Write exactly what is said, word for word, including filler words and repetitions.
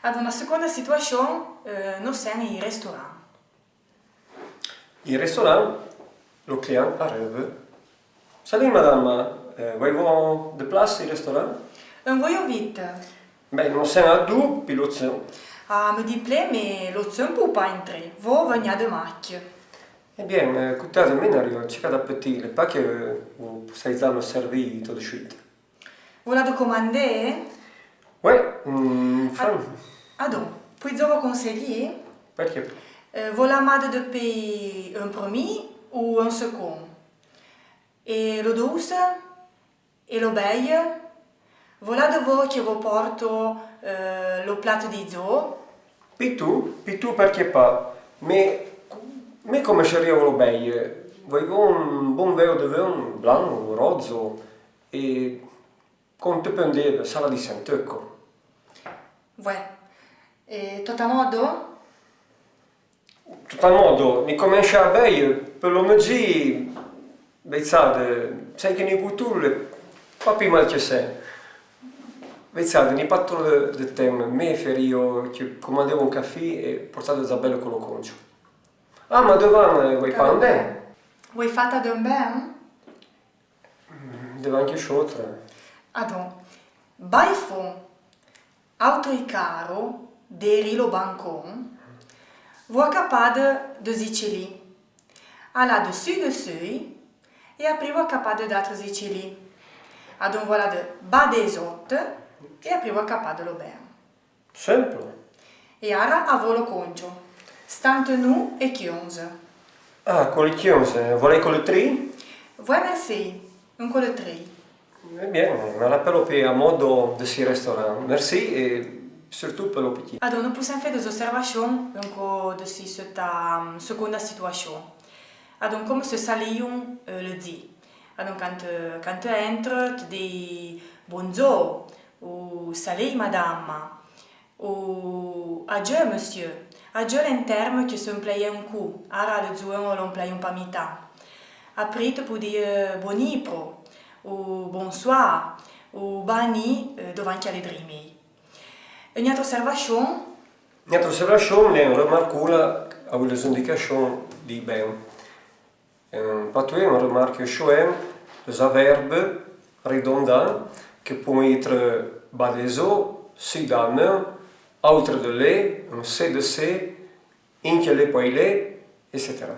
Adon, na seconda situachón, eh, no sen i restaurant. I restaurant, lo client arreuve. Salì, madama, eh, voué-vo de place i restaurant? Eun voué-vo vite. Ben, no sen a dou, pi lo tseun. Ah, me diplé, mé lo tseun pou pa intré. Vo vegna de maque. Eh bien, eh, coutade, mé n'ario tseca d'appétit, l'è pa que, eh, vo possèi za me servi tout de suite. Volade comandé? Oué, mm, fran. Adon, pouidzo vo conseillé? Perqué? Eh, vo l'amade de péi eun promié ou eun second? É lo dousse? É lo bèi? Volade vo que vo porto, eh, lo plat di dzo? Pitou, pitou, perqué pa. Mé, mé comme cheria lo bèi? Voué-vo eun bon veu de vin blan ou rodzo, é conte pendé, sala di Senteuco. Voué. É tot a modo? Tot a modo, ni comencha bèi, pe lo medzì, veidzade, sen que ni boutoule, pa pi mal que sen. Veidzade, ni pa tro de, de ten, mé ferio que comandé un café é portade za bèlo co lo concho. Ah, ma devan, eh, voué pa andé? Voué fata deun ben? Mm, devan que chotre. Adon, bai fon, autri caro, deri lo bancón, vo acapade de zicilì. Alade su de sui, é aprì vo acapade d'atre zicilì. Adon volade ba de zot, é aprì vo acapade lo ben. Simple. É ara avo lo concho. Stante nou é quionze. Ah, co le quionze, volé co le tri? Voué, merci, eun co le tri. Eh bien, me rappelo pe a modo de si restaurant. Merci é surtout pe lo petit. Adon, no poussin fé de-z-osservachón, eun co de si seta, mm, seconda situachón. Adon, comme se salion, eh, le dzi. Adon, quand, eh, quand entre, te dei bondzo, ou salé, madama. Ou adieu, monsieur. Adieu l'é eun terme que se empleie eun cou, ara le dzouen l'empleion pa mi tan. Aprì te pou dei, eh, bonipro, ou bonsoir, ou bani, eh, devan que l'é drimé. Eun atre osservachón? Eun atre osservachón, l'é eun remarcoula, avouì le-z-indicachón di ben. Eun patoué, eun remarque chouin, le-z-avèrbe redondan, que pon itre ba de-z-o, su da meun, autre de le, eun se de se, inque le poué le, et cetera.